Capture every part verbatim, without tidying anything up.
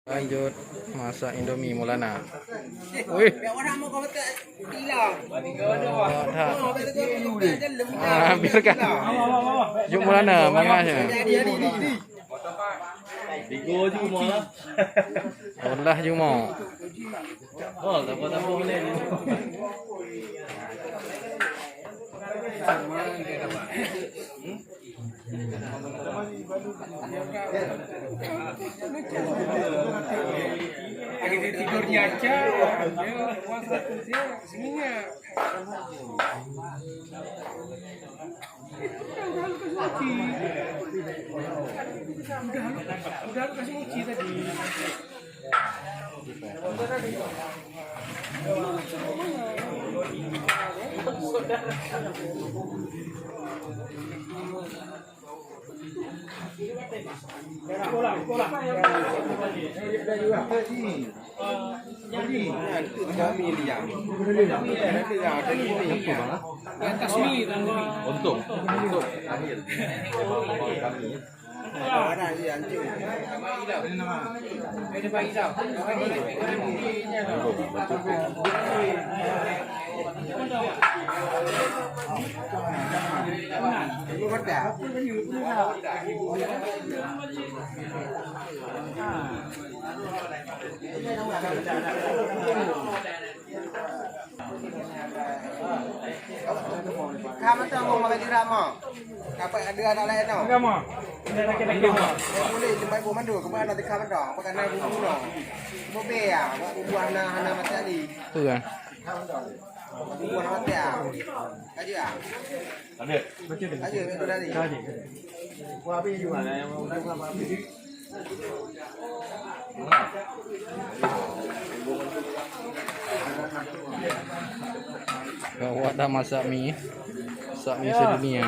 Lanjut masak Indomie Maulana. Wih. Oh, dah. Ah, biarkan. Jom Maulana, mangasnya. Olah jumah. Oh, tak apa-apa ni. Lagi tidurnya aja, dia puasa tu dia semuanya. Udah, udah lu kasih uji. Udah, udah lu kasih uji tadi. Untung, untung akhir. Ka mantong, Bang, makan jiram, Bang. Dapat ada anak lain, tau. Enggak, Bang. Enggak, enggak, enggak, Bang. Boleh, tempat ibu mandul, kemudian nanti ka mantong. Apa kena bumbu, no? Bumbu ya, buat bumbu hana, hana mati tadi. Apa kan? Bumbu hana mati, ya. Kaji, ya. Ada. Kaji, betul tadi. Kaji. Buat habis juga, yang mau habis. Awak dah masak mi. Masak mi sedunia.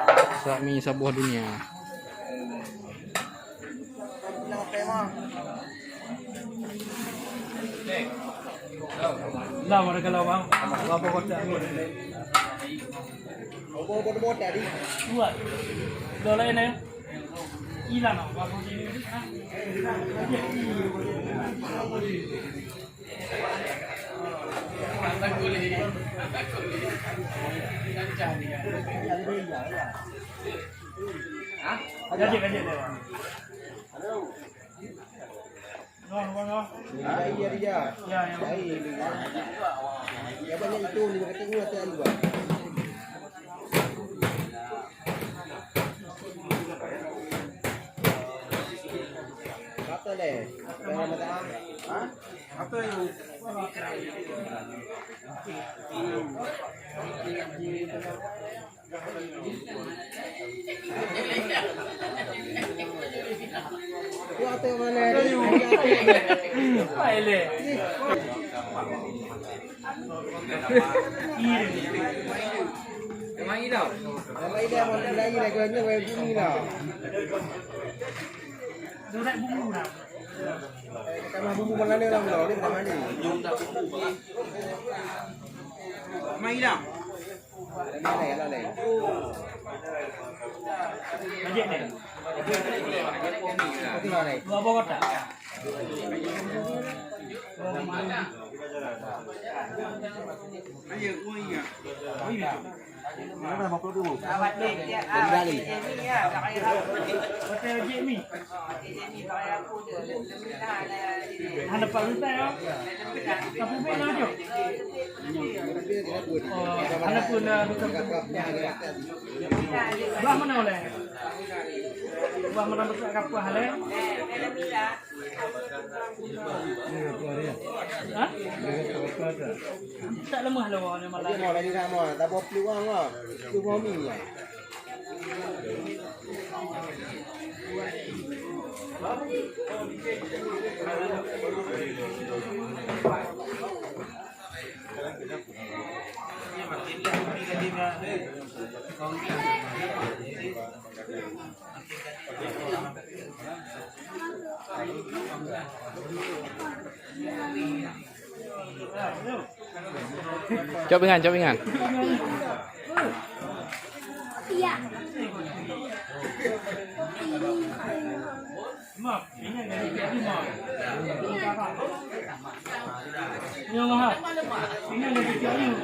Masak mi saboh dunia. Lah, mereka lah, Bang. Apa kota ni? Dua. Dua lain, eh? Hilang, Bang. Gaji, gaji, Bang. Noh, noh, noh. Ya, ya, ya. Ya, ya. Ya, banyak itu, lima kata dua, saya dua. Kata deh, kata mata. Hah? Apa yang? Tambah bumbu mana ni, Bang? Ni tambah ni. Mai dah. Dua boh kotak. Ayo, kuah ingat. Mana lima puluh ribu? Kembali. Hotel Jimmy. Hana pak lutai ya. Tapi bela aja. Oh, hana pun dah bukan. Bah mana oleh? Bah mana besar kapal oleh? Ha? Tak lemah lah orang ni malam. Dia mau lagi sama, tak apa peluang lah. Tu suami lah. Cok pingan, cok pingan. Iya. Mak, ingat dari tiap lima. Ingat, Mak. Ingat dari tiap lima.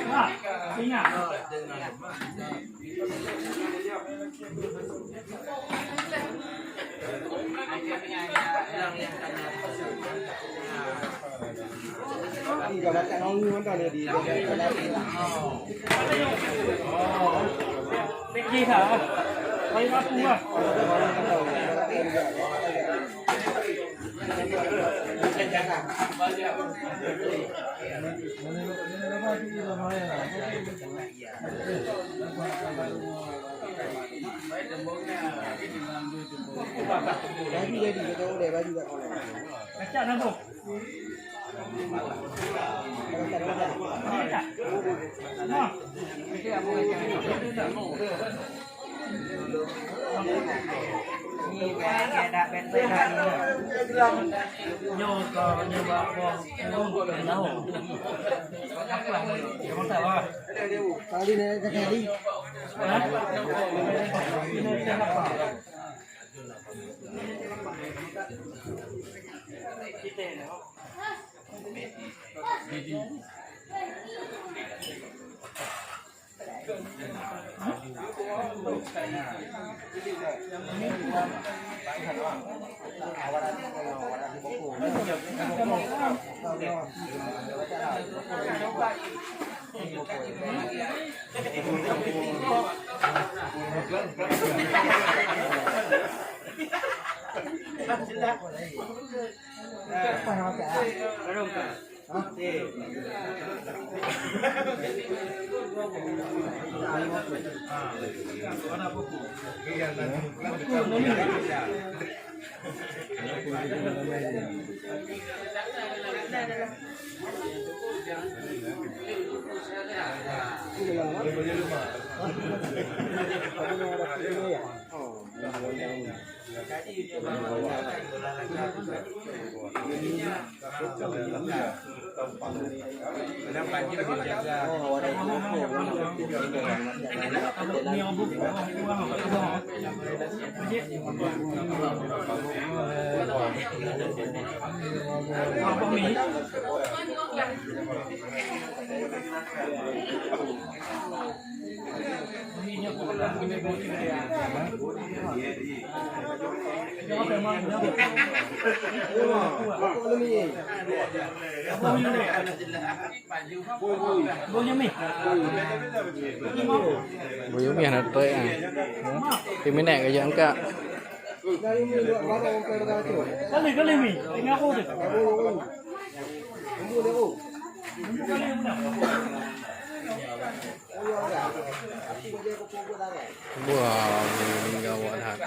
Mak, ingat. Baju jadi, kata orang, baju kat orang. Kacak nabung. Boh Yumi hana trek ah. Peuminek ka jak angkat. Kali, kali, Mi. Tengah aku tu. Wah, ni, ni gawat that.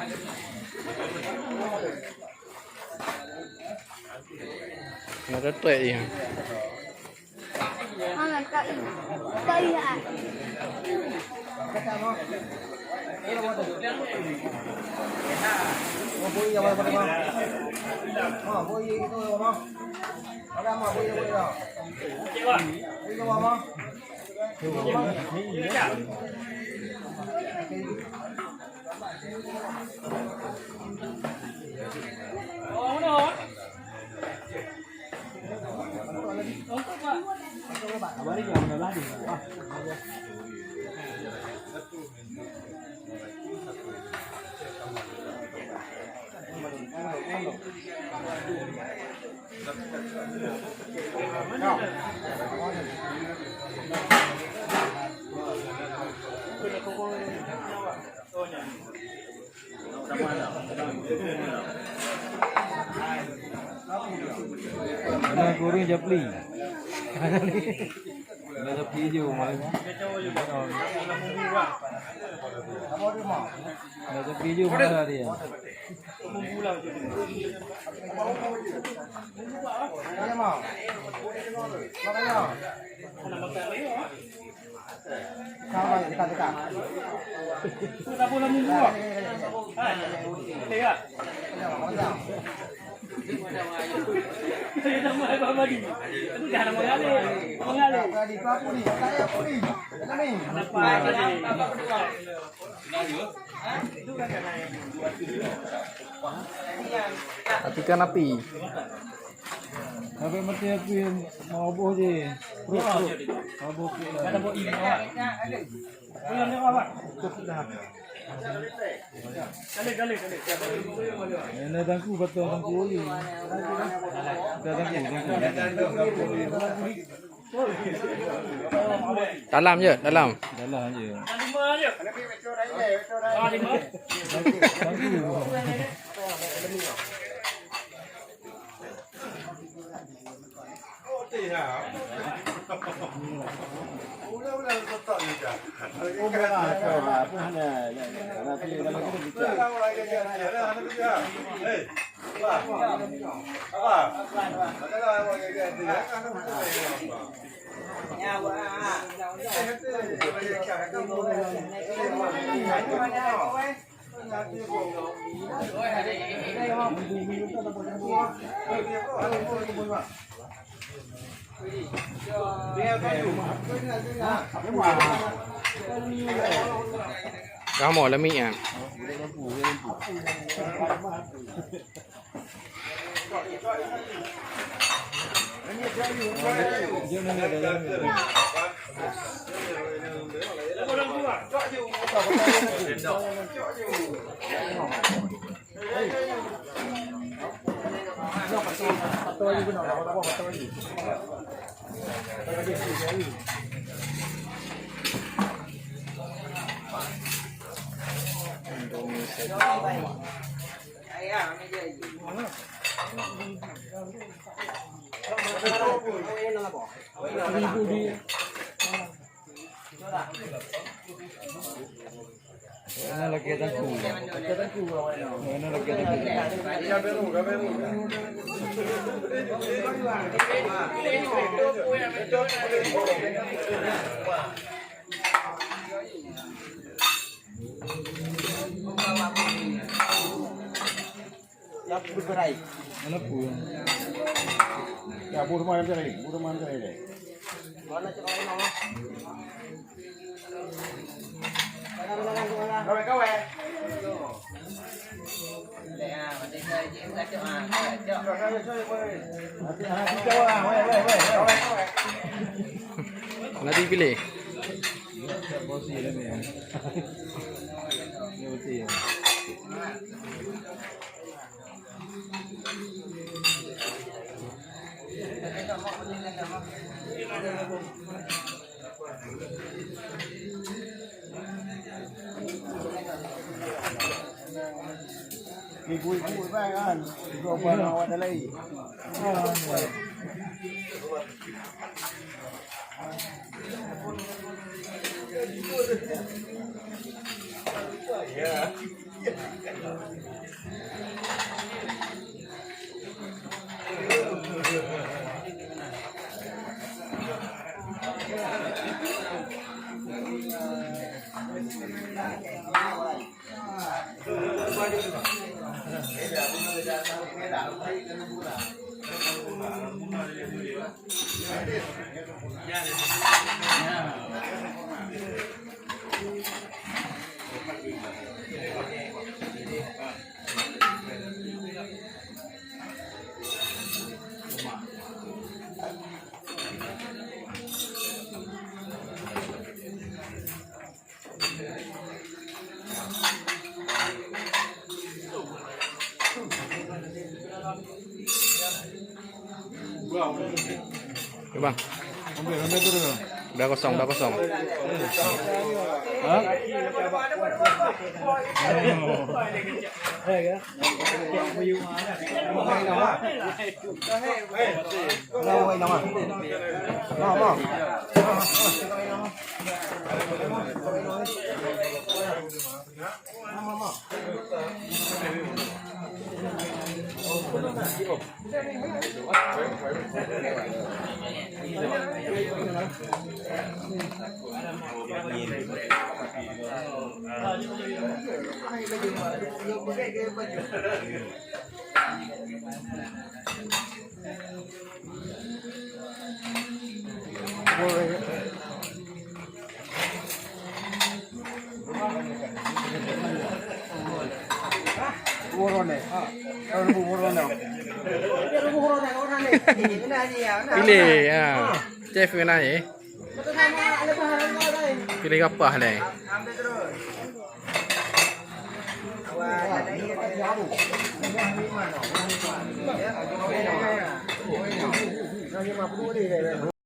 Kena tetek je. Nah, gurui Japli. Ada Japli je malam. Ada Japli je malam dia. Matikan api. Sampai mati api, mau boh je. Terus, terus. Mau boh ke. Ini tangku, batang tangku oli. Batang tangku, tangku. Dalam je, dalam. Dalam je. Kamoe lami nyan. Ini lagi ada ku. Ini lagi ada ku. Mana pun. Ya, bu rumah nanti lagi, bu rumah nanti lagi. Nanti pilih. Ibu-ibu kan, ibu-ibu awak dah lain. Bang. Udah kosong, udah kosong. Hah? Pilih, ha. Chef keunan, eh. Pilih gapah lé.